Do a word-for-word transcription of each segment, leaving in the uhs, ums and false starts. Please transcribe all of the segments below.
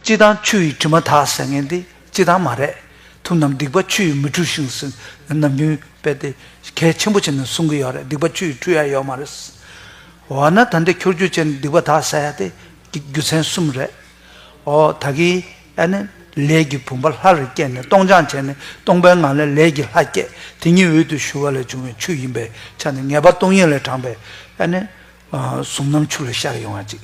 སྤྱིར་བཏང་ཆུ་ཡི་དྲི་མ་དག་ཟེར་མཁན་དེ་སྤྱིར་བཏང་མ་རེད། ཐུབ་རྣམས་སྡིག་པ་ཆུ་ཡིས་མི་འཁྲུ་ཞིང་ཟེར་ནམ་རྒྱུན་དཔེ་དེ་གལ་ཆེན་པོ་བྱས་ནས་གསུང་གི་ཡོད་རེད། སྡིག་པ་ཆུ་ཡིས་འཁྲུ་ཡ་ཡོད་མ་རེད། འོ་ན་ད་འདི་འཁྱོར་རྒྱུ་བྱས་ནས་སྡིག་པ་དག་ཟེར་ཡ་དེ་རྒྱུ་མཚན་གསུམ་རེད། འོ་ད་གིན་ཨ་ནི་ལས་ཀྱི་བུམ་པ་ལྷར་བསྐྱེད་ནས་སྟོང་སྦྱངས་བྱས་ནས་སྟོང་པའི་ངང་ལས་ལས་ཀྱི་ལྷ་བསྐྱེད། དེ་ཉིད་འོད་དུ་ཞུ་བ་ལས་བྱུང་བའི་ཆུ་ཡིན་པའི་ཆ་ནས་ངེས་པ་སྟོང་ཉིད་ལས་དྲངས་པའི་ཨ་ནི་གཟུང་རྣམ་ཆུ་ལ་ཤར་ཡོང་བ་ཅིག་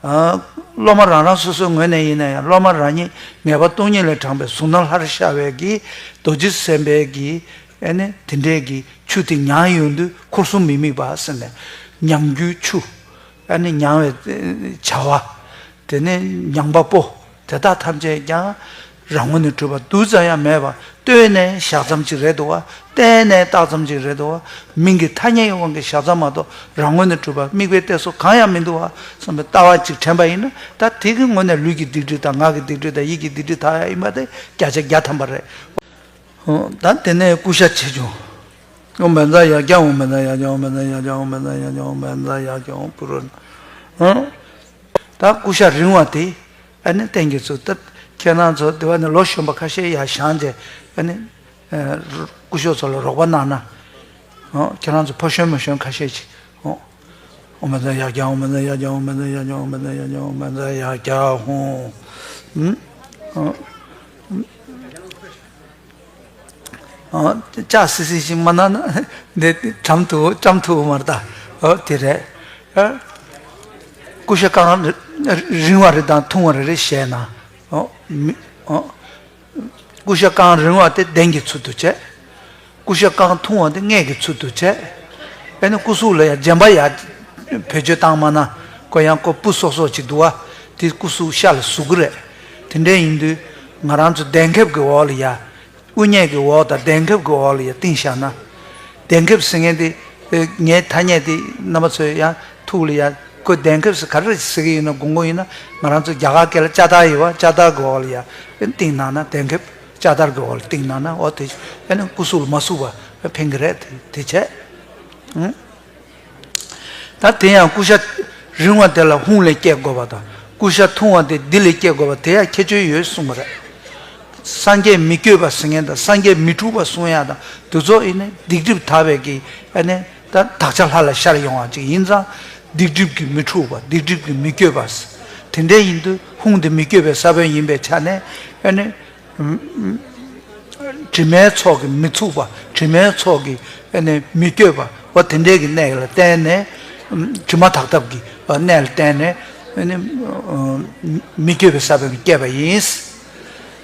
སློབ་མ་རང་རང་སོ་སོའི་ངོས་ནས་ཡིན་ན་ཡང་སློབ་མ་རང་ཉིད་ངེས་པ་སྟོང་ཉིད་ལས་དྲངས་པའི་གཟུང་རྣམ་ལྷར་ཤར་བའི་གི་རྡོ་རྗེ་སེམས་དཔའི་གི་ཨ་ནི་དེ་འདྲའི་གི་ཆུ་དེ་མྱང་ཡོང་དུས་འཁོར་གསུམ་མི་དམིགས་པ་ཟེར་ནས་མྱང་རྒྱུའི་ཆུ། ཨ་ནི་མྱང་བའི་བྱ་བ། དེ་ནས་མྱང་བ་པོ། དེ་དག་ཐམས་ཅད་ཀྱང་རང་ངོས་ནས་གྲུབ་པ་རྡུལ་ཙམ་ཡང་མེད་པ། ལྟོས་ནས་བཞག་ཙམ་ཅིག་རེད་འདུག་བ། བལྟས་ནས་བཏགས་ཙམ་ཅིག་རེད་འདུག་བ། མིང་གི་ཐ་སྙད་ཀྱི་དབང་གིས་བཞག་ཙམ་མ་གཏོགས་རང་ངོས་ནས་གྲུབ་པ་དམིགས་པའི་གཏད་སོ་གང་ཡང་མི་འདུག་བ་བསམ་པའི་ལྟ་བ་ཅིག་དྲན་པ་ཡིན་ན། ད་དེ་གི་ངོས་ནས་ལུས་ཀྱི་སྡིག་སྒྲིབ་དང་ངག་གི་སྡིག་སྒྲིབ་དང་ཡིད་ཀྱི་སྡིག་སྒྲིབ་དག་ཡ་ཡིན་པ་དེ་བརྒྱ་ཆ་བརྒྱ་ཐམ་པ་རེད། ད་དེ་ནས་ཀུ་ཤ་བྱེད་ཆུང་། ཨོཾ་བཛྲ་ཡཀྵ་ཨོཾ་བཛྲ་ཡཀྵ་ཨོཾ་བཛྲ་ཡཀྵ་ཨོཾ་བཛྲ་ཡཀྵ་ཨོཾ་བཛྲ་ཡཀྵ་ཨོཾ་བཛྲ་ཡཀྵ་ཨོཾ་པུ་རོ། ད་ཀུ་ཤ་རིང་བ་དེ་ཨ་ནི་བསྟན་གྱི་ཚུལ་ད་ཁྱེད་རང་ཚོ་དེ་བ་ནི་ལོ་གཞོན་པ་ཁ་ཤས་ཡར་བཞེངས་རྗེས་ཨ་ནི་སྐུ་ཞབས་ཚོ་ལ་རོགས་པ་གནང་ན། ཁྱེད་རང་ཚོ་ཕོ་གཞོན་མོ་གཞོན་ཁ་ཤས་ཅིག་ཨོཾ་བཛྲ་ཡཀྵ་ཨོཾ་བཛྲ་ཡཀྵ་ཨོཾ་བཛྲ་ཡཀྵ་ཨོཾ་བཛྲ་ཡཀྵ་ཨོཾ་བཛྲ་ཡཀྵ་ཧཱུྃ། ལྕགས་སི་སི་ཞིག་མ་གནང་ན་འདི་གྲམ་ཐུབ་གྲམ་ཐུབ་མ་རེད་ད། ཨོ་དེ་རེད། ཀུ་ཤ་རྐང་རིང་བ་རེ་དང་ཐུང་བ་རེ་རེ་བཤད་ན། ཨོ་མི་ཨོ། ཀུ་ཤ་རྐང་རིང་བ་དེ་གདན་གྱི་ཚུལ་དུ་བྱས། ཀུ་ཤ་རྐང་ཐུང་བ་དེ་སྔས་ཀྱི་ཚུལ་དུ་བྱས། ཨ་ནི་སྐུ་གཟུགས་ལ་ཡང་རྗེན་པ་ཡང་བེད་སྤྱོད་བཏང་མ་ན་ཁོ་ཡང་ཁོ་སྤུ་སོག་སོག་ཅིག་འདུག་བ། དེ་སྐུ་གཟུགས་ཤ་ལ་ཟུག་གི་རེད། དེ་འདྲ་ཡིན་དུས་ང་རང་ཚོ་གདན་ཁེབས་ཀྱི་འོག་ལ་ཡ། དབུ་སྙེས་ཀྱི་འོག་དང་གདན་ཁེབས་ཀྱི་འོག་ལ་ཡ་བཏིང་བཞག་ན། གདན་ཁེབས་ཟེར་མཁན་དེ་ངའི་ཐ་སྙད་དེ་རྣམ་པ་ཚོས་ཡང་ཐུགས་ལ་ཡ། ཁོས་གདན་ཁེབས་ཟེར་ག་རེ་ཟེར་གི་ཡིན་ན་དགོངས་པ་ཡིན་ན་ང་རང་ཚོ་རྒྱ་གར་སྐད་ལ་ལྕགས་དར་ཡོད་བ། ལྕགས་དར་གྱི་འོག་ལ་ཡ་བཏིང་གནང་ན། གདན་ཁེབས་ལྕགས་དར་གྱི་འོག་ལ་བཏིང་གནང་ན་འོ་དེ་ཨ་ནི་སྐུ་གཟུགས་ལ་མ་ཟུག་པ་ཕན་གི་རེད། དེ་དེ་བྱས། ཨང་། ད་དེ་ཡང་ཀུ་ཤ་རིང་བ་དེ་ལ་ཧཱུྃ་ལས་བསྐྱེད་དགོས་པ་དང་། ཀུ་ཤ་ཐུང་བ་དེ་འདི་ལས་བསྐྱེད་དགོས་པ་དེ་ཡང་ཁྱད་ཆོས་ཡོད་གསུངས་པ་རེད། སངས་རྒྱས་མི་བསྐྱོད་པ་ཟེར་མཁན་དང་སངས་རྒྱས་མི་འཁྲུགས་པ་གསུང་ཡ་དང་དེ་ཚོ་ཨེ་ནི་སྡིག་སྒྲིབ་དག་པའི་གི་ཨེ་ནི་ད་དག་ཆ་ལྷ་ལ་ཤར་ཡོང་བ་ཅིག་ཡིན་ཙང་། སྡིག་སྒྲིབ་ཀྱིས་མི་འཁྲུགས་པ། སྡིག་སྒྲིབ་ཀྱིས་མི་བསྐྱོད་པ། དེ་འདྲ་ཡིན་དུས་ཧཱུྃ་དེ་མི་བསྐྱོད་པའི་ས་བོན་ཡིན་པའི་ཆ་ནས་ཨེ་ནི། དྲི་མའི་ཚོགས་ཀྱིས་མི་ཚུགས་པ། དྲི་མའི་ཚོགས་ཀྱིས་ཨ་ནི་མི་བསྐྱོད་པ། འོ་དེ་འདྲའི་གི་གནས་ལ་བརྟེན་ནས། དྲི་མ་དག་ཐབས་ཀྱི་གནས་ལ་བརྟེན་ནས་ཨ་ནི་མི་བསྐྱོད་པའི་ས་བོན་གྱིས་བསྐྱེད་པ་ཡིན།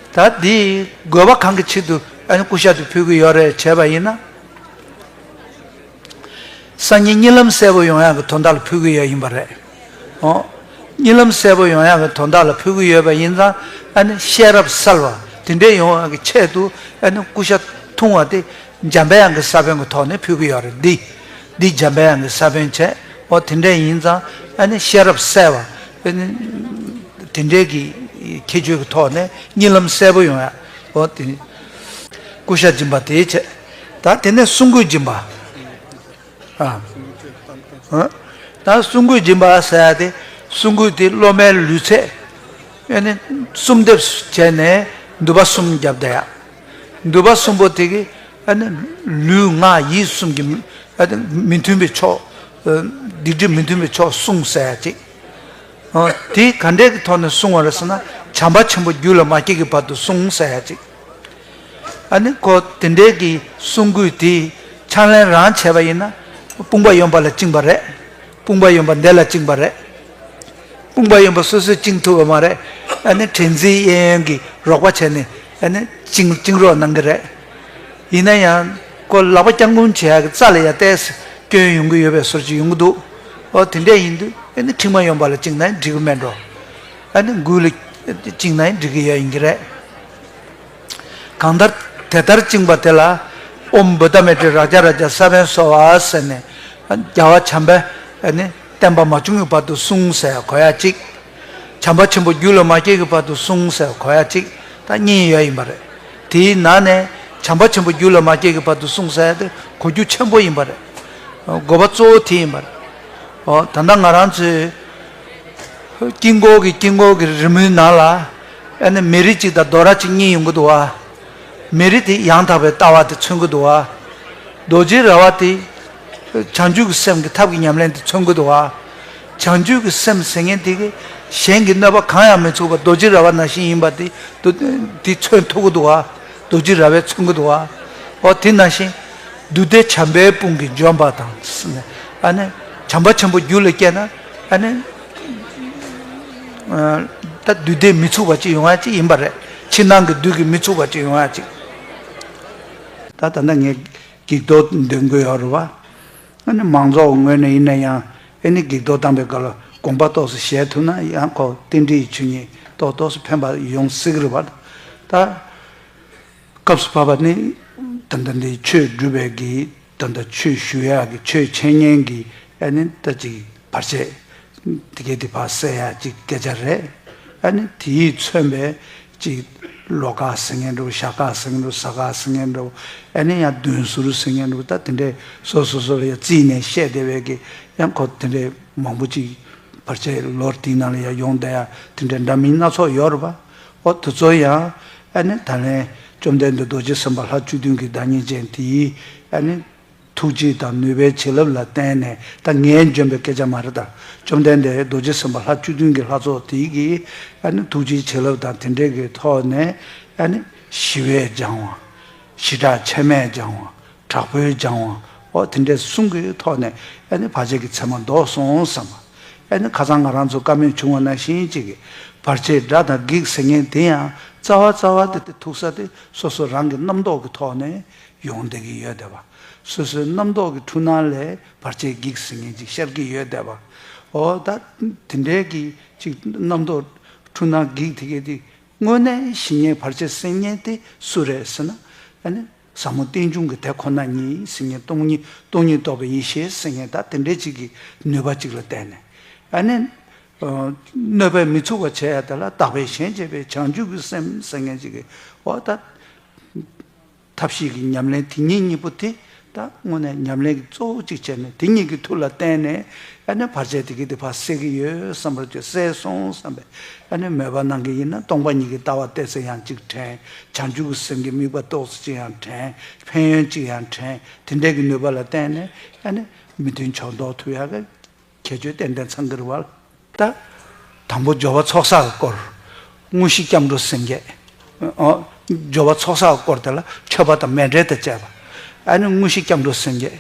ད་འདི་དགོས་པ་གང་གི་ཆེད་དུ་ཨ་ནི་ཀུ་ཤ་དེ་ཕུལ་གྱི་ཡོད་རེད་བྱས་པ་ཡིན་ན། སང་ཉིན་གཉིད་ལམ་གསལ་པོ་ཡོང་ཡག་གི་དོན་དག་ལ་ཕུལ་གྱི་ཡོད་ཡིན་པ་རེད། ཨོ། གཉིད་ལམ་གསལ་པོ་ཡོང་ཡག་གི་དོན་དག་ལ་ཕུལ་གྱི་ཡོད་པ་ཡིན་ཙང་ཨ་ནི་ཤེས་རབ་གསལ་བ་དེ་འདྲའི་ཡོང་ཡག་གི་ཆེད་དུ་ཨ་ནི་ཀུ་ཤ་ཐུང་བ་དེ་འཇམ་པའི་དབྱངས་ཀྱི་ས་བོན་གྱི་ཐོག་ནས་ཕུལ་གྱི་ཡོད་རེད། འདི་འདི་འཇམ་པའི་དབྱངས་ཀྱི་ས་བོན་བྱས། ཨོ་དེ་འདྲ་ཡིན་ཙང་ཨ་ནི་ཤེས་རབ་གསལ་བ་ཨ་ནི་དེ་འདྲའི་གི་ཁྱད་ཆོས་ཀྱི་ཐོག་ནས་གཉིད་ལམ་གསལ་པོ་ཡོང་ཡག་ཨོ་དེ་ཀུ་ཤ་སྦྱིན་པ་དེ་བྱས། ད་དེ་ནས་སྲུང་སྐུད་སྦྱིན་པ། ཨ། ཨ། ད་སྲུང་སྐུད་སྦྱིན་པ་ཟེར་ཡ་དེ་སྲུང་སྐུད་དེ་སློབ་མའི་ལུས་ཚད་ཨ་ནི་གསུམ་འདེབས་བྱས་ནས་འདུས་པ་གསུམ་བརྒྱབ་བསྡད་ཡ། འདུས་པ་གསུམ་པོ་དེ་གི་ཨ་ནི་ལུས་ངག་ཡིད་གསུམ་གྱི་ཨ་ནི་མི་མཐུན་པའི་ཕྱོགས། སྡིག་སྒྲིབ་མི་མཐུན་པའི་ཕྱོགས་བསྲུང་ཟེར་ཡ་ཅིག་ཨ། དེ་ག་འདྲས་ཀྱི་ཐོག་ནས་བསྲུང་བ་རེད་ཟེར་ན། བྱམས་པ་ཆེན་པོ་རྒྱུད་ལ་མ་སྐྱེས་ཀྱི་བར་དུ་བསྲུང་ཟེར་ཡ་ཅིག་ཨ་ནི་ཁོ་དེ་འདྲའི་གི་སྲུང་སྐུད་དེ་ཕྱག་ལེན་རང་བྱས་པ་ཡིན་ན་དཔུང་པ་ཡོན་པ་ལ་བཅིངས་པ་རེད། དཔུང་པ་ཡོན་པ་འདི་ལ་བཅིངས་པ་རེད། དཔུང་པ་ཡོན་པ་སོ་སོས་བཅིངས་ཐུབ་པ་མ་རེད། ཨ་ནི་དྲན་རྩིས་གཡས་གཡོན་གྱི་རོགས་པ་བྱས་ནས་ཨ་ནི་བཅིངས་བཅིངས་རོགས་གནང་གི་རེད། ཡིན་ན་ཡང་ཁོ་ལག་པ་བརྐྱང་བསྐུམ་བྱེད་ཡག་གི་རྩ་ལ་ཡ་ཏོག་ཙམ་སྐྱོན་ཡོང་གི་ཡོད་པའི་བཟོ་ཅིག་ཡོང་གི་འདུག་ཨོ་དེ་འདྲས་ཡིན་དུས་ཨ་ནི་མཁྲིག་མ་ཡོན་པ་ལ་བཅིངས་ན་འགྲིག་གི་མེད་འགྲོ། ཨ་ནི་མགུལ་ལ་བཅིངས་ན་འགྲིག་གི་ཡོད་ཡིན་གྱི་རེད། གང་ལྟར་དེ་ལྟར་བཅིངས་པ་དེ་ལ་ཨོཾ་བོ་དྷ་མཻ་ཏྲི་རཀྵ་རཀྵ་ས་བོན་སྩོལ་བ་ཟེར་ནས་རྒྱལ་བ་བྱམས་པས་ཨ་ནི་བརྟན་པ་མ་བྱུང་བའི་བར་དུ་བསྲུང་ཟེར་གོ་ཡ་གཅིག་བྱམས་པ་ཆེན་པོ་རྒྱུད་ལ་མ་སྐྱེས་ཀྱི་བར་དུ་བསྲུང་ཟེར་གོ་ཡ་གཅིག་ད་གཉིས་ཡོད་ཡིན་པ་རེད། དེའི་ནང་ནས་བྱམས་པ་ཆེན་པོ་རྒྱུད་ལ་མ་སྐྱེས་ཀྱི་བར་དུ་བསྲུང་ཟེར་ཡ་དེ་གོ་རྒྱུ་ཆེན་པོ་ཡིན་པ་རེད། དགོས་པ་གཙོ་བོ་དེ་ཡིན་པ་རེད། ཨོ་ད་ལྟ་ང་རང་ཚོའི་ དཀྱིལ་འཁོར་གྱི་དཀྱིལ་འཁོར་གྱི་རི་མོའི་ནང་ལ་ཨ་ནི་མེ་རི་གཅིག་དང་རྡོ་ར་གཅིག་གཉིས་ཡོང་གི་འདུག་བ། མེ་རི་དེ་ཡང་དག་པའི་ལྟ་བ་དེ་མཚོན་གྱི་འདུག་བ། རྡོ་རྗེ་ར་བ་དེ་བྱང་ཆུབ་ཀྱི་སེམས་ཀྱི་ཐབས་ཀྱི་ཉམས་ལེན་དེ་མཚོན་གྱི་འདུག་བ། བྱང་ཆུབ་ཀྱི་སེམས་ཟེར་མཁན་དེ་གིས་གཞན་གྱི་གནོད་པ་གང་ཡང་མི་ཚུགས་པ་རྡོ་རྗེ་ར་བ་ནང་བཞིན་ཡིན་པ་དེ་དེ་མཚོན་ཐུབ་ཀྱི་འདུག་བ། རྡོ་རྗེ་ར་བས་མཚོན་གྱི་འདུག་བ། འོ་དེ་ནང་བཞིན། བདུད་སྡེ་བྱམས་པའི་དཔུང་གིས་འཇོམས་པ་དང་། ཨ་ནི། བྱམས་པ་ཆེན་པོ་རྒྱུད་ལ་སྐྱེས་ན། ཨ་ནི། ད་བདུད་སྡེ་མི་ཚུགས་པ་ཅིག་ཡོང་ཡ་ཅིག་ཡིན་པ་རེད། ཕྱི་ནང་གི་བདུད་ཀྱིས་མི་ཚུགས་པ་ཅིག་ཡོང་ཡ་ཅིག་ད་ད་ལྟ་ངས་སྒེག་རྡོ་འདོན་དགོས་ཡོད་རེད་བ། ཨ་ནི་མང་ཚོགས་ངོས་ནས་ཡིན་ན་ཡང་ཨ་ནི་སྒེག་རྡོ་བཏང་པའི་སྐབས་ལ་དགོངས་པ་ཏོག་ཙམ་བཞེས་ཐུབ་ན་ཡང་ཁོ་རྟེན་འབྲེལ་ཆོས་ཉིད་ཏོག་ཏོག་ཙམ་ཕན་པ་ཡོང་སྲིད་ཀྱི་རེད་བ། ད། སྐབས་སུ་བབ་པ་ནི། ད་ལྟ་འདི་ཆོས་སྒྲུབ་པའི་གི་ད་ལྟ་ཆོས་ཞུ་ཡག་གི་ཆོས་འཆད་ཉན་གྱི་ཨ་ནི་ད་ཅིག་བར་ཆད། དེ་གའི་དེ་ཕར་སེལ་ཡག་ཅིག་སྐད་ཆ་རེད། ཨ་ནི་དེ་ཡིས་མཚོན་པའི་ཅིག་ལོ་ཁ་ཟེར་མཁན་འདྲ་བོ། ཞག་ཁ་ཟེར་མཁན་འདྲ་བོ། ཟ་ཁ་ཟེར་མཁན་འདྲ་བོ། ཨ་ནི་ཡང་བདུན་ཟུར་ཟེར་མཁན་འདྲ་བོ། ད་དེ་འདྲའི་སོ་སོ་སོ་ལ་ཡང་རྩིས་ནས་བཤད་བསྡད་པའི་གི་ཡང་ཁོ་དེ་འདྲའི་མང་པོ་ཅིག་བར་ཆད་ལོར་དེའི་ནང་ལ་ཡང་ཡོང་བསྡད་ཡ་དེ་འདྲའི་འདྲ་མིན་སྣ་ཚོགས་ཡོད་རེད་པ། ཨོ་དེ་ཚོ་ཡང་ཨ་ནི་ད་ལན་བཅོམ་ལྡན་འདས་རྡོ་རྗེ་སེམས་དཔའ་ལྷ་བཅུ་བདུན་གྱི་བདག་ཉིད་ཅན་དེའི་ཨ་ནི་ཐུགས་རྗེ་དང་ནུས་པའི་བྱིན་རླབས་ལ་བརྟེན་ནས། ད་ངས་འཇོན་པའི་སྐད་ཆ་མ་རེད། ད་བཅོམ་ལྡན་འདས་རྡོ་རྗེ་སེམས་དཔའ་ལྷ་བཅུ་བདུན་གྱི་ལྷ་ཚོགས་དེའི་གི་ཨ་ནི་ཐུགས་རྗེའི་བྱིན་རླབས་དང་དེ་འདྲའི་གི་ཐོག་ནས་ཨ་ནི་ཞི་བས་སྦྱང་བ། ཞི་དྲག་ཆད་མེད་སྦྱང་བ། དྲག་པོས་སྦྱང་བ། ཨོ་དེ་འདྲའི་གསུང་གི་ཐོག་ནས་ཨ་ནི་བར་ཆད་ཀྱི་མཚན་མ་ལྡོག་སོང་བསམ་པ། ཨ་ནི་ཁ་སང་ང་རང་ཚོ་བཀའ་མོལ་བྱུང་བ་ནང་བཞིན་ཅིག་གི་བར་ཆད་དགྲ་དང་བགེགས་ཟེར་མཁན་དེ་ཡང་རྩ་བ་རྩ་བ་དེ་དེ་ཐུག་ས་དེ་སོ་སོ་རང་གི་རྣམ་རྟོག་གི་ཐོག་ནས་ཡོང་བསྡད་ཀྱི་ཡོད་བསྡད་པ། སོ་སོའི་རྣམ་རྟོག་གི་འཁྲུལ་སྣང་ལས་བར་ཆད་བགེགས་ཟེར་མཁན་ཅིག་ཤར་གྱི་ཡོད་བསྡད་པ། ཨོ་ད་དེ་འདྲའི་གི་ཅིག་རྣམ་རྟོག་འཁྲུལ་སྣང་བགེགས་དེ་གའི་དེ། དངོས་གནས་ཞི་ཉེན་བར་ཆད་སེལ་མཁན་དེ་སུ་རེད་ཟེར་ན། ཨ་ནི་ཟབ་མོ་རྟེན་འབྱུང་གི་དེ་ཁོ་ན་ཉིད་ཟེར་མཁན། སྟོང་ཉིད་སྟོང་ཉིད་རྟོགས་པའི་ཡེ་ཤེས་ཟེར་མཁན། ད་དེ་འདྲའི་ཅིག་གི་ནུས་པ་ཅིག་ལ་བརྟེན་ནས་ཨ་ནི། ཨ་གནོད་པས་མི་ཚུགས་པ་བྱེད་ཡ་དེ་ལ་དག་པའི་ཞེན་བྱེད་པའི་བྱང་ཆུབ་ཀྱི་སེམས་ཟེར་མཁན་ཅིག་གི་འོ་ད། ཐབས་ཤེས་ཀྱི་ཉམས་ལེན་དེ་གཉིས་གཉིས་པོ་དེ་ད་དངོས་གནས་ཉམས་ལེན་གྱི་གཙོ་བོ་གཅིག་བྱས་ནས་དེ་གཉིས་ཀྱི་མཐུ་ལ་བརྟེན་ནས་ཨ་ནི་བར་ཆད་དེ་གི་དེ་ཕར་སེལ་གྱི་ཡོད་བསམ་པར་གྱུར། སེལ་སོང་བསམ་པས་ཨ་ནི་མོས་པ་གནང་གི་ཡིན་ན་སྟོང་པ་ཉིད་ཀྱི་ལྟ་བ་ཏོག་ཙམ་ཡང་གཅིག་དྲན། བྱང་ཆུབ་ཀྱི་སེམས་ཀྱི་དམིགས་པ་ཏོག་ཙམ་ཅིག་ཡང་དྲན། ཕན་ཡོན་གཅིག་ཡང་དྲན། དེ་འདྲའི་གི་ནུས་པ་ལ་བརྟེན་ནས་ཨ་ནི་མི་མཐུན་ཕྱོགས་ཟློག་ཐུབ་ཡག་གི་ཁྱད་ཆོས་ཏན་ཏན་ཚང་གི་རེད་བ། ད། དང་པོ་སྦྱོར་བ་ཚོགས་བསགས་སྐོར། དངོས་གཞི་སྐྱབས་འགྲོ་སེམས་བསྐྱེད། ཨོ། སྦྱོར་བ་ཚོགས་བསགས་སྐོར་དེ་ལ་མཆོད་པ་དང་མཎྜལ་དང་བཅས་པ། ཨ་ནི་དངོས་གཞི་སྐྱབས་འགྲོ་སེམས་བསྐྱེད།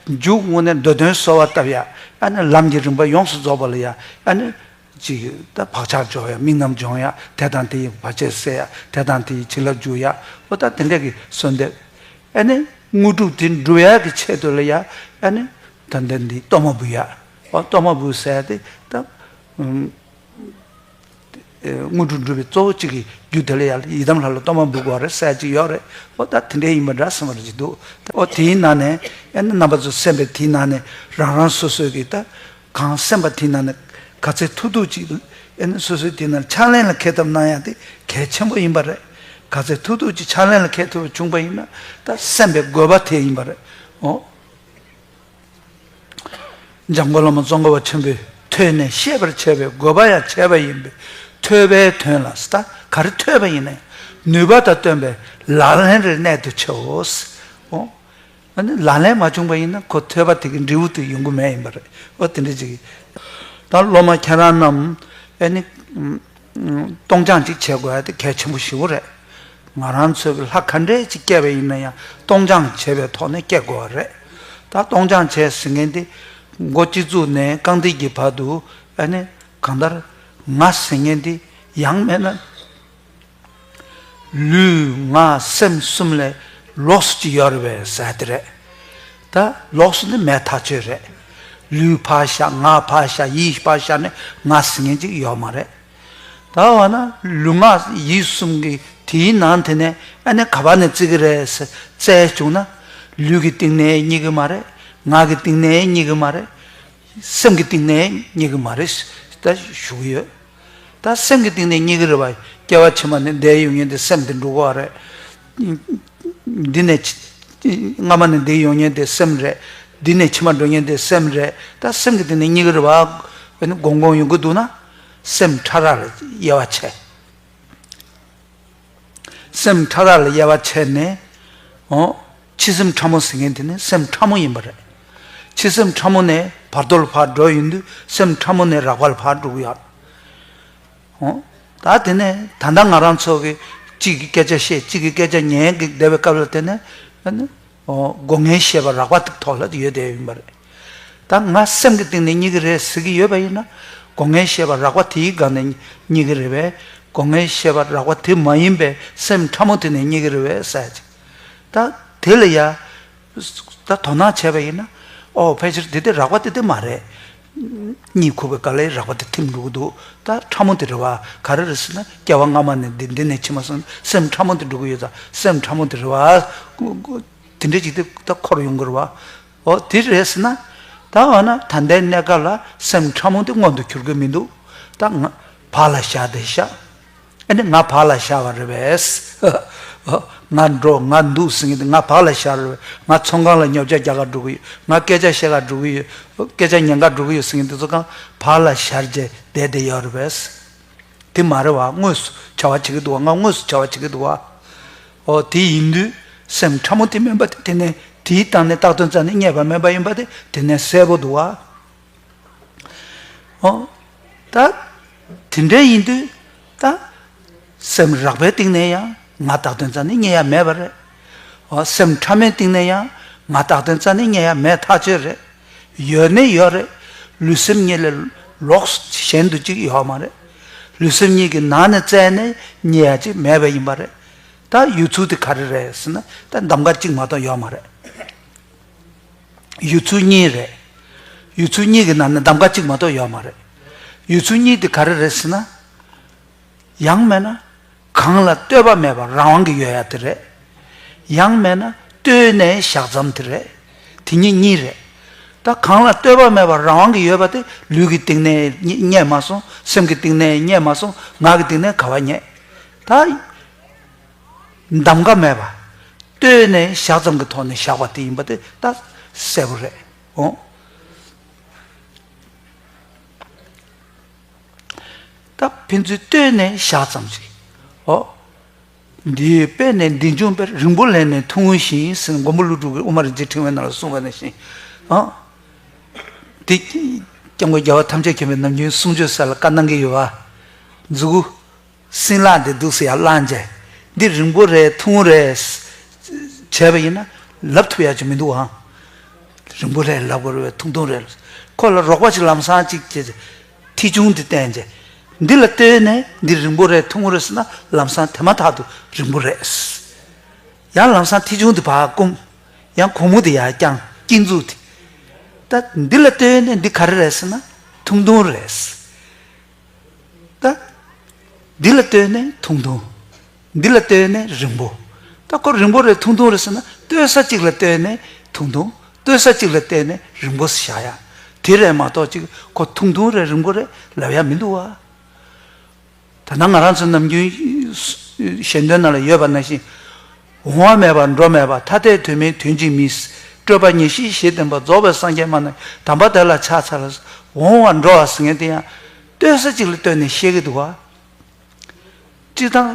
མཇུག་དངོས་གནས་མདོ་དོན་གསོལ་བ་བཏབ་ཡ། ཨ་ནི་ལམ་གྱི་རིམ་པ་ཡོངས་སུ་རྫོགས་པ་ལ་ཡ། ཨ་ནི། ཅིག་ད་བག་ཆགས་སྦྱོང་ཡ། དམིགས་རྣམ་སྦྱོང་ཡ། དེ་དང་དེ་ཡི་བར་ཆད་སེལ་ཡ། དེ་དང་དེ་ཡི་བྱིན་རླབས་འཇུག་ཡ། ཨོ་ད་དེ་འདྲ་གི་གསོལ་འདེབས། ཨ་ནི་དངོས་གྲུབ་དེ་འགྲུབ་ཡག་གི་ཆེད་དུ་ལ་ཡ། ཨ་ནི་ད་ལྟ་འདི་གཏོར་མ་འབུལ་ཡ། ཨོ་གཏོར་མ་འབུལ་ཟེར་ཡ་དེ་ད། ཨུམ། ཨེ་དངོས་གྲུབ་འགྲུབ་པའི་གཙོ་བོ་གཅིག་གི་རྒྱུ་དེ་ལ་ཡ་ཡི་དམ་ལྷ་ལ་གཏོར་མ་འབུལ་དགོས་རེད་ཟེར་ཡ་གཅིག་ཡོད་རེད། ཨོ་ད་དེ་འདྲའི་ཡིན་པ་འདྲ་བསམ་པ་རེ་གཅིག་འདུག་ཨོ་དེའི་ནང་ནས་ཨ་ནི་རྣམ་པ་ཚོ་གསན་པའི་དེའི་ནང་ནས་རང་རང་སོ་སོའི་གི་ད། གང་གསན་པ་དེའི་ནང་ནས་ག་ཚད་ཐུབ་ཐུབ་ཅིག་ཨེ་ནི་སོ་སོའི་དེའི་ནང་ཕྱག་ལེན་ལ་འཁེལ་ཐབས་གནང་ཡ་དེ་གལ་ཆེན་པོ་ཡིན་པ་རེད། ག་ཚད་ཐུབ་ཐུབ་ཅིག་ཕྱག་ལེན་ལ་འཁེལ་ཐུབ་པ་བྱུང་པ་ཡིན་ན་ད་གསན་པའི་དགོས་པ་དེ་ཡིན་པ་རེད། འོ། འཇམ་མགོན་བླ་མ་ཙོང་ཁ་པ་ཆེན་པོས་ཐོས་ནས་ཤེས་པར་བྱ་བའི་དགོས་པ་ཡང་བྱས་པ་ཡིན་པས། ཐོས་པའི་དོན་ལ་ད་ག་རེ་ཐོས་པ་ཡིན་ན་ཡང་ནུས་པ་དང་བསྟུན་པའི་ལག་ལེན་རེ་གནད་དུ་ཆེའོ། འོ། ཨ་ནི་ལག་ལེན་མ་བྱུང་པ་ཡིན་ན་ཁོ་ཐོས་པ་དེ་གི་འབྲས་བུ་དེ་ཡོང་གི་མེད་ཡིན་པ་རེད། ཨོ་དེ་འདྲ་ཅིག་ད་སློབ་མ་ཁྱེད་རང་རྣམས་ཨ་ནི་ཨུམ་ཨུམ་གཏོང་སྦྱང་ཅིག་བྱེད་དགོས་ཡ་དེ་གལ་ཆེན་པོ་ཞེ་པོ་རེད། ང་རང་ཚོའི་ལྷ་ག་འདྲས་ཅིག་སྐྱེས་པ་ཡིན་ན་ཡང་གཏོང་སྦྱང་བྱེད་པའི་ཐོག་ནས་སྐྱེ་དགོས་པ་རེད། ད་གཏོང་སྦྱང་བྱས་ཟིན་མཁན་དེ་མགོ་སྤྱི་གཙུག་ནས་རྐང་མཐིལ་གྱི་བར་དུ་ཨ་ནི་གང་ལྟར་ང་ཟེར་མཁན་དེ་ཡང་མེད་ན། ལུས་ངག་སེམས་གསུམ་ལས་ལོགས་སུ་ཅིག་ཡོད་རེད་པས་ཟེར་དེ་རེད། ད་ལོགས་སུ་ནི་མེད་ཐག་ཆོད་རེད། ལུས་ཕར་བཞག་ངག་ཕར་བཞག་ཡིད་ཕར་བཞག་ནས་ང་ཟེར་མཁན་ཅིག་ཡོད་མ་རེད། ད་འོ་ན་ལུས་ངག་ཡིད་གསུམ་གྱི་དེའི་ནང་དེ་ནས་ཨ་ནི་ག་པར་ནས་བརྩི་གི་རེད་ཟེར་བཙལ་བྱུང་ན། ལུས་ཀྱི་སྟེང་ནས་རྙེད་གི་མ་རེད། ངག་གི་སྟེང་ནས་རྙེད་གི་མ་རེད། སེམས་ཀྱི་སྟེང་ནས་རྙེད་གི་མ་རེད་ད་ཞུ་གི་ཡོད། ད་སེམས་ཀྱི་སྟེང་ནས་རྙེད་ཀྱི་རེད་བ། སྐྱེ་བ་ཕྱི་མ་ནས་འདས་ཡོང་མཁན་དེ་སེམས་དེ་འགྲོ་གི་རེད། འདི་ནས་ཕྱི་སྔ་མ་ནས་འདས་ཡོང་མཁན་དེ་སེམས་རེད། འདི་ནས་ཕྱི་མ་འགྲོ་མཁན་དེ་སེམས་རེད། ད་སེམས་ཀྱི་སྟེང་ནས་རྙེད་ཀྱི་རེད་བ། ཨ་ནི་སྒོམ་སྒོམ་ཡོང་གི་འདུག་ན། སེམས་ཕྲ་རགས་ལ་དབྱེ་བ་ཕྱེ། སེམས་ཕྲ་རགས་ལ་དབྱེ་བ་ཕྱེ་ནས། འོ། འཆི་སེམས་ཕྲ་མོ་ཟེར་མཁན་དེ་ནི་སེམས་ཕྲ་མོ་ཡིན་པ་རེད། འཆི་སེམས་ཕྲ་མོ་ནས་བར་དོ་ལ་ཕར་འགྲོ་ཡོང་དུས་སེམས་ཕྲ་མོ་ནས་རགས་པ་ལ་ཕར་འགྲོ་གི་ཡོད། འོ། ད་དེ་ནས་ད་ལྟ་ང་རང་ཚོ་གི་གཅིག་གི་སྐད་ཆ་བཤད་གཅིག་གི་སྐད་ཆ་ཉན་གི་བསྡད་པའི་སྐབས་ལ་དེ་ནས། ཨ་ནི། འོ། སྒོ་ལྔའི་ཤེས་པ་རགས་པ་དེ་ཐོག་ལ་ཡོད་བསྡད་ཡོད་པ་རེད། ད་ང་སེམས་ཀྱི་སྟེང་ནས་རྙེད་ཀྱི་རེད་ཟེར་གྱི་ཡོད་པ་ཡིན་ན། སྒོ་ལྔའི་ཤེས་པ་རགས་པ་དེའི་སྒང་ནས་རྙེད་ཀྱི་རེད་པས། སྒོ་ལྔའི་ཤེས་པ་རགས་པ་དེ་མ་ཡིན་པའི་སེམས་ཕྲ་མོ་དེ་ནས་རྙེད་ཀྱི་རེད་པས་ཟེར་ཅིག་ད་དེ་ལ་ཡ། ད་དོ་སྣང་བྱས་པ་ཡིན་ན། ཨོ། ཕལ་ཆེར་དེ་དེ་རགས་པ་དེ་དེ་མ་རེད། གཉིད་ཁུག་པའི་སྐབས་ལ་རགས་པ་དེ་ཐིམ་འགྲོ་གི་འདུག་ད་ཕྲ་མོ་དེ་རེད་བ། ག་རེ་རེད་ཟེར་ན་སྐྱེ་བ་སྔ་མ་ནས་འདི་འདི་ནས་ཕྱི་མ་སོང་སེམས་ཕྲ་མོ་དེ་འགྲོ་གི་ཡོད་ཙང་སེམས་ཕྲ་མོ་དེ་རེད་བ། དེ་འདྲ་ཅིག་དེ་ད་འཁོར་ཡོང་གི་རེད་བ། ཨོ། དེ་རེད་ཟེར་ན། ད་འོ་ན་ད་ལྟའི་གནས་སྐབས་ལ་སེམས་ཕྲ་མོ་དེ་མངོན་དུ་གྱུར་གྱི་མི་འདུག་ད་ང་བག་ལ་ཞ་དེ་ཤ། ཨ་ནི་ང་བག་ལ་ཞ་བ་རེད་པས། ང་འགྲོ་ང་འདུག་ཟེར་མཁན་དེ་ང་བག་ལ་ཞ་རེད་པས། ང་ཚོང་ཁང་ལ་ཉོ་ཆ་རྒྱག་ག་འགྲོ་གི་ཡོད། ང་སྐད་ཆ་བཤད་ག་འགྲོ་གི་ཡོད། སྐད་ཆ་ཉན་ག་འགྲོ་གི་ཡོད་ཟེར་མཁན་དེ་ཚོ་གང་བག་ལ་ཞ་རྗེས་བསྡད་བསྡད་ཡོད་རེད་པས། དེ་མ་རེད་བ། དངོས་སུ་བྱ་བ་བྱེད་ཀྱི་འདུག་བ། ང་དངོས་སུ་བྱ་བ་བྱེད་ཀྱི་འདུག་བ། ཨོ། དེ་ཡིན་དུས་སེམས་ཕྲ་མོ་དེ་མིན་པ་དེ་དེ་ནས་དེའི་སྟེང་ནས་བཏགས་དོན་རྩ་ནས་རྙེད་པ་མིན་པ་ཡིན་པ་དེ་དེ་ནས་གསལ་པོ་འདུག་བ། ཨོ། ད་དེ་འདྲ་ཡིན་དུས་ད་སེམས་རགས་པའི་སྟེང་ནས་ཡང་ང་བཏགས་དོན་རྩ་ནས་རྙེད་ཡ་མེད་པ་རེད། ཨོ། སེམས་ཕྲ་མོའི་སྟེང་ནས་ཡང་ང་བཏགས་དོན་རྩ་ནས་རྙེད་ཡ་མེད་ཐག་ཆོད་རེད། ཡོད་ནི་ཡོད་རེད། ལུས་སེམས་གཉིས་ལས་ལོགས་གཞན་དུ་ཅིག་ཡོད་མ་རེད། ལུས་སེམས་གཉིས་ཀྱི་ནང་ནས་བཙལ་ནས་རྙེད་ཡ་ཅིག་མེད་པ་ཡིན་པ་རེད། ད་ཡོད་ཚུལ་དེ་ག་རེ་རེད་ཟེར་ན་ད་གདམ་ག་གཅིག་མ་གཏོགས་ཡོད་མ་རེད། ཡོད་ཚུལ་གཉིས་རེད། ཡོད་ཚུལ་གཉིས་ཀྱི་ནང་ནས་གདམ་ག་གཅིག་མ་གཏོགས་ཡོད་མ་རེད། ཡོད་ཚུལ་གཉིས་དེ་ག་རེ་རེད་ཟེར་ན། ཡང་མེད་ན། གང་ལ་ལྟོས་པ་མེད་པར་རང་དབང་གིས་ཡོད་ཡ་དེ་རེད། ཡང་མེད་ན་ལྟོས་ནས་བཞག་ཙམ་དེ་རེད། དེ་གཉིས་གཉིས་རེད། ད་གང་ལ་ལྟོས་པ་མེད་པར་རང་དབང་གིས་ཡོད་པ་དེ་ལུས་ཀྱི་སྟེང་ནས་རྙེད་མ་སོང་། སེམས་ཀྱི་སྟེང་ནས་རྙེད་མ་སོང་། ངག་གི་སྟེང་ནས་ག་བ་རྙེད། ད་གདམ་ག་མེད་པ། ལྟོས་ནས་བཞག་ཙམ་གྱི་ཐོག་ནས་བཞག་པ་དེ་ཡིན་པ་དེ་ད་གསལ་པོ་རེད། འོང་། ད་ཕན་ཚུན་ལྟོས་ནས་བཞག་ཙམ་ཞིག་འོ། འདི་དཔེ་ནི་འདི་འབྱུང་པས། རིང་པོ་ལས་ནི་ཐུང་ངུ་ཞིང་ཟེར་མགོན་པོ་ཀླུ་སྒྲུབ་ཀྱིས་དབུ་མ་རིན་ཆེན་ཕྲེང་བའི་ནང་ལ་གསུངས་པ་ནང་བཞིན། ཨ། འདི་སྐྱབས་མགོན་རྒྱལ་བ་ཐམས་ཅད་མཁྱེན་པའི་ནམ་རྒྱུན་གསུང་ཆོས་ཟེར་ལ་བཀའ་གནང་གི་ཡོད་པ། མཛུ་གུ། སྲིན་ལག་འདི་འདུག་སེ་ཡར་བླངས་བྱས། འདི་རིང་པོ་རེད་ཐུང་ངུ་རེད། བྱས་པ་ཡིན་ན་ལབ་ཐུབ་ཡ་ཅིག་མི་འདུག་ཨང་། རིང་པོ་རེད་ལབ་དགོས་རེད། ཐུང་ཐུང་རེད། ཁོ་ལ་རོགས་པ་ཅིག་ལམ་སང་ཅིག་བྱས། མཐིལ་ཆུང་དེ་བསྟན་བྱས། འདི་ལ་ལྟོས་ནས་འདི་རིང་པོ་རེད་ཐུང་ངུ་རེད་ཟེར་ན་ལམ་སང་དེ་མ་ཐག་ཏུ་རིང་པོ་རེད། ཡང་ལམ་སང་མཐིལ་ཆུང་དེ་ཕར་བསྐུམ། ཡང་གུང་མོ་དེ་ཡར་བརྐྱངས། དཀྱིལ་མཛུབ་དེ། ད་འདི་ལ་ལྟོས་ནས་འདི་ག་རེ་རེད་ཟེར་ན་ཐུང་ཐུང་རེད། ད། འདི་ལ་ལྟོས་ནས་ཐུང་ཐུང་། འདི་ལ་ལྟོས་ནས་རིང་པོ། ད་ཁོ་རིང་པོ་རེད་ཐུང་ཐུང་རེད་ཟེར་ན་ལྟོས་ས་གཅིག་ལ་ལྟོས་ནས་ཐུང་ཐུང་། ལྟོས་ས་གཅིག་ལ་ལྟོས་ནས་རིང་པོ་བཞག་ཡ། དེ་རེད་མ་གཏོགས་ཅིག་ཁོ་ཐུང་ཐུང་རེད་རིང་པོ་རེད་ལབ་ཡ་མི་འདུག་བ། ད་ལྟ་ང་རང་ཚོ་ནམ་རྒྱུན་ཞལ་འདོན་ནང་ལ་ཡོད་པ་ནང་བཞིན། འོང་བ་མེད་པར་འགྲོ་མེད་པ། ཐ་དད་དོན་མིན་དོན་གཅིག་མིན། སྤྲོས་པ་ཉེར་ཞི་ཞེས་བསྟན་པ་རྫོགས་པའི་སངས་རྒྱས་སྨྲ་ནི་དམ་པ་དེ་ལ་ཕྱག་འཚལ་ལོ། འོང་བར་འགྲོ་བ་ཟེར་མཁན་དེ་ཡང་ལྟོས་ས་གཅིག་ལ་ལྟོས་ནས་བཤད་ཀྱི་འདུག་བ། སྤྱིར་བཏང་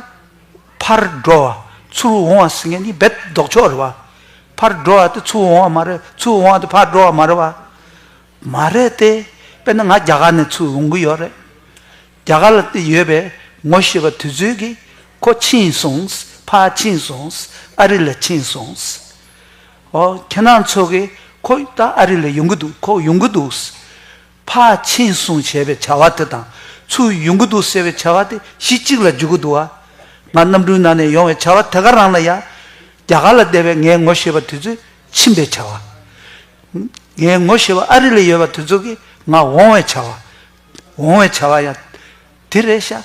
ཕར་འགྲོ་བ་ཚུར་འོང་བ་ཟེར་མཁན་གཉིས་རྦད་ལྡོག་ཕྱོགས་རེད་བ། ཕར་འགྲོ་བ་དེ་ཚུར་འོང་བ་མ་རེད། ཚུར་འོང་བ་དེ་ཕར་འགྲོ་བ་མ་རེད་བ། མ་རེད་དེ། དཔེར་ན་ང་རྒྱ་གར་ནས་ཚུར་འོང་གི་ཡོད་རེད། རྒྱ་གར་ལ་ཡོད་པའི་ངོ་ཤེས་པ་དེ་ཚོས་ཀྱིས་ཁོ་ཕྱིན་སོང་། ཕར་ཕྱིན་སོང་། ཨ་རི་ལ་ཕྱིན་སོང་། ཨོ། ཁྱེད་རང་ཚོ་གིས་ཁོ་ད་ཨ་རི་ལ་ཡོང་གི་འདུག་ཁོ་ཡོང་གི་འདུག་ཕར་ཕྱིན་སོང་ཞེས་པའི་བྱ་བ་དེ་དང་ཚུར་ཡོང་གི་འདུག་ཟེར་བའི་བྱ་བ་དེ་གཞི་གཅིག་ལ་འཇུག་གི་འདུག་བ། ང་གནམ་གྲུའི་ནང་ནས་ཡོང་བའི་བྱ་བ་དེ་ག་རང་ལ་ཡ། རྒྱ་གར་ལ་བསྡད་པའི་ངའི་ངོ་ཤེས་པ་དེ་ཚོས་ཕྱིན་པའི་བྱ་བ། ངའི་ངོ་ཤེས་པ་ཨ་རི་ལ་ཡོད་པ་དེ་ཚོ་གིས་ང་འོང་བའི་བྱ་བ། འོང་བའི་བྱ་བ་ཡང་དེ་རེད་ཤག་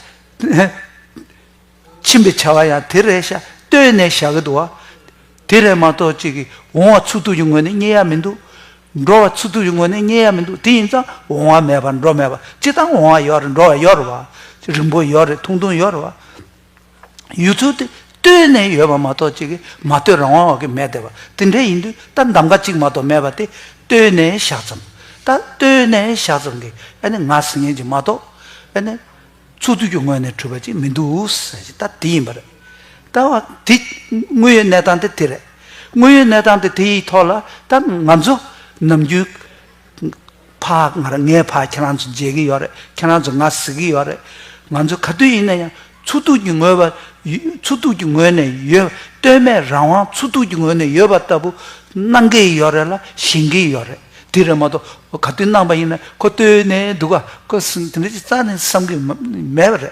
ཕྱིན་པའི་བྱ་བ་ཡང་དེ་རེད་ཤག་ལྟོས་ནས་བཞག་གི་འདུག་བ། དེ་རེད་མ་གཏོགས་གཅིག་གིས་འོང་བ་ཚུར་ཐུག་གི་ངོས་ནས་རྙེད་ཡ་མི་འདུག་འགྲོ་བ་ཚུར་ཐུག་གི་ངོས་ནས་རྙེད་ཡ་མི་འདུག་དེ་ཡིན་ཙང་འོང་བ་མེད་པར་འགྲོ་མེད་པ། སྤྱིར་བཏང་འོང་བ་ཡོད་རེད། འགྲོ་བ་ཡོད་རེད་བ། རིང་པོ་ཡོད་རེད། ཐུང་ཐུང་ཡོད་རེད་བ། ཡོད་ཚུལ་དེ་ལྟོས་ནས་ཡོད་པ་མ་གཏོགས་གཅིག་གིས་མ་ལྟོས་རང་དབང་བ་གི་མེད་བསྡད་པ་དེ་འདྲ་ཡིན་དུས་ད་གདམ་ག་གཅིག་མ་གཏོགས་མེད་པ་དེ་ལྟོས་ནས་བཞག་ཙམ། ད་ལྟོས་ནས་བཞག་ཙམ་གྱི་ཨ་ནི་ང་ཟེར་མཁན་གྱི་མ་གཏོགས་ཨ་ནི་ ཚུགས་ཐུབ་ཀྱི་ངོས་ནས་གྲུབ་པ་ཅིག་མི་འདུག་ཟེར་ཞིག་ད་དེ་ཡིན་པ་རེད། ད་བ་དེ་དངོས་ཡོད་གནས་སྟངས་དེ་དེ་རེད། དངོས་ཡོད་གནས་སྟངས་དེ་དེ་ཡི་ཐོག་ལ་ད་ང་ཚོ་ནམ་རྒྱུན་ཕར་ང་རང་ངའི་ཕར་ཁྱེད་རང་ཚོ་མཇལ་གྱི་ཡོད་རེད། ཁྱེད་རང་ཚོ་ང་གཟིགས་ཀྱི་ཡོད་རེད། ང་ཚོ་ག་དུས་ཡིན་ན་ཡང་ཚུགས་ཐུབ་ཀྱི་ངོས་པ་ཚུགས་ཐུབ་ཀྱི་ངོས་ནས་ཡོད། ལྟོས་མེད་རང་དབང་ཚུགས་ཐུབ་ཀྱི་ངོས་ནས་ཡོད་པ་ལྟ་བུ་གནང་གི་ཡོད་རེད་ལ་བཞེངས་ཀྱི་ཡོད་རེད། དེ་རེད་མ་གཏོགས་ག་དུས་གནང་པ་ཡིན་ན་ཁོ་ལྟོས་ནས་འདུག་ག་ཁོ་སུན་དེ་འདྲ་ཅིག་རྩ་ནས་བསམ་གྱི་མ་མེད་པ་རེད།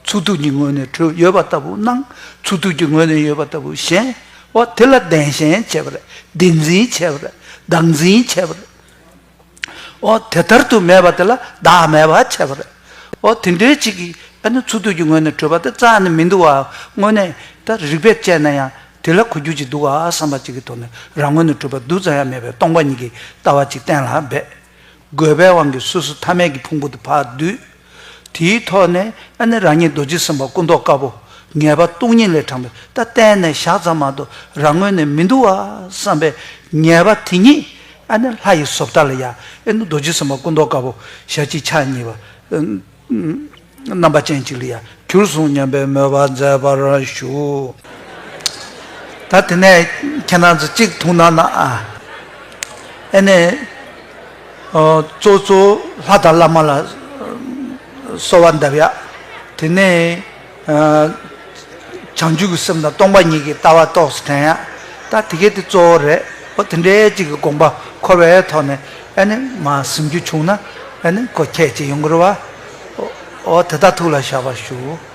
ཚུགས་ཐུབ་ཀྱི་ངོས་ནས་གྲུབ་ཡོད་པ་ལྟ་བུ་གནང་། ཚུགས་ཐུབ་ཀྱི་ངོས་ནས་ཡོད་པ་ལྟ་བུ་བཞེངས། འོ་དེ་ལ་བདེན་ཞེན་བྱས་པ་རེད། བདེན་འཛིན་བྱས་པ་རེད། བདག་འཛིན་བྱས་པ་རེད། འོ་དེ་ལྟར་དུ་མེད་པ་དེ་ལ་བདག་མེད་པ་བྱས་པ་རེད། འོ་དེ་འདྲའི་ཅིག་གིས་ཨ་ནི་ཚུགས་ཐུབ་ཀྱི་ངོས་ནས་གྲུབ་པ་དེ་རྩ་ནས་མི་འདུག་བ། དངོས་གནས་ད་རིགས་པས་དཔྱད་ན་ཡང་དེ་ལ་གོ་རྒྱུ་ཅིག་འདུག་བ་བསམ་པ་ཅིག་གི་ཐོག་ནས་རང་ངོས་ནས་གྲུབ་པ་རྡུལ་ཙམ་ཡང་མེད་པའི་སྟོང་པ་ཉིད་ཀྱི་ལྟ་བ་ཅིག་གཏན་ལ་འབེབས། རྒོད་པའི་དབང་གིས་སོ་སོ་ཐ་མལ་གྱི་ཕུང་པོ་དེ་ཕར་བསྡུས། དེའི་ཐོག་ནས་ཨ་ནི་རང་ཉིད་རྡོ་རྗེ་སེམས་དཔའ་སྐུ་མདོག་དཀར་པོ་ངེས་པ་སྟོང་ཉིད་ལས་དྲངས་པའི་ད་གཏན་ནས་བཞག་ཙམ་མ་གཏོགས་རང་ངོས་ནས་མི་འདུག་བ་བསམ་པའི་ངེས་པ་དེ་ཉིད་ཨ་ནི་ལྷ་ཡི་བཟོ་ལྟ་ལ་ཡ་ཨ་ནི་རྡོ་རྗེ་སེམས་དཔའ་སྐུ་མདོག་དཀར་པོ་ཞལ་གཅིག་ཕྱག་གཉིས་པ། རྣམ་པ་ཅན་གཅིག་ལ་ཡང་གྱུར་སོང་སྙམ་པའི་མོས་པ་མཛད་པར་ཞུ། ད་དེ་ནས་ཁྱེད་རང་ཚོ་གཅིག་ཐུགས་སྣང་གནང་ཨ། ཨེ་ནས་གཙོ་གཙོ་ལྷ་དང་བླ་མ་ལ་གསོལ་བ་འདེབས་ཡ། དེ་ནས་བྱང་ཆུབ་ཀྱི་སེམས་དང་སྟོང་པ་ཉིད་ཀྱི་ལྟ་བ་ཏོག་ཙམ་དྲན་ཡ། ད་དེ་གས་དེ་གཙོ་བོ་རེད། འོ་དེ་འདྲའི་གཅིག་གི་དགོངས་པ་འཁོར་བའི་ཐོག་ནས་ཨ་ནི་མ་ཟིན་རྒྱུ་བྱུང་ན་ཨ་ནི་ཁོ་ཁྱད་ཅིག་ཡོང་གི་རེད་བ། འོ་དེ་དག་ཐུགས་ལ་བཞག་པར་ཞུ།